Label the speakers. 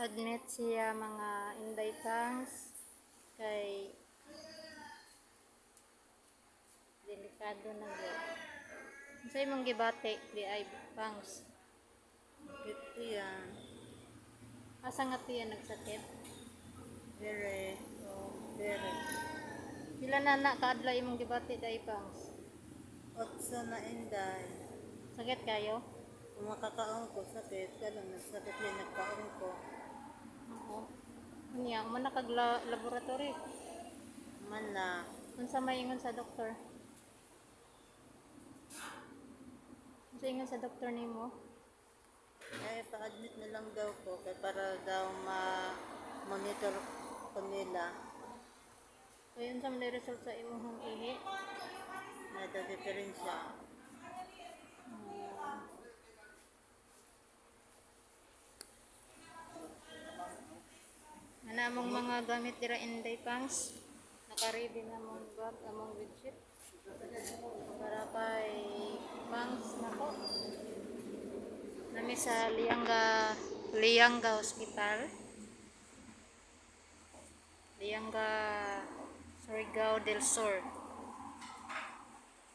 Speaker 1: Gipa-admit siya, mga Inday Pangs, kay delikado na gyud. Unsa imong gibati di ay, Pangs?
Speaker 2: Sakit yan.
Speaker 1: Asa nga tiyan nagsakit?
Speaker 2: Bere. Oh, bere.
Speaker 1: Pila na na kaadlaw imong gibati dai, Pangs?
Speaker 2: Otso na, Inday.
Speaker 1: Sakit kayo?
Speaker 2: Kung makakaon ko, sakit. Kaya nagsakit yan, nagkaon ko.
Speaker 1: Oo. Unya, man na kag laboratory?
Speaker 2: Man na.
Speaker 1: Unsa may ingon sa doktor? Unsa ingon sa doktor nimo?
Speaker 2: Kaya pa-admit na lang daw ko. Kaya para daw ma-monitor ko nila.
Speaker 1: Kay unsa man result sa imong ihi?
Speaker 2: Na daw diferensya.
Speaker 1: Ana among mga gamit dira, Inday Pangs. Naka-ready na among bag, among bedsheet. Para kay Pangs nako. Nami sa Lianga Lianga Hospital. Lianga, Surigao del Sur.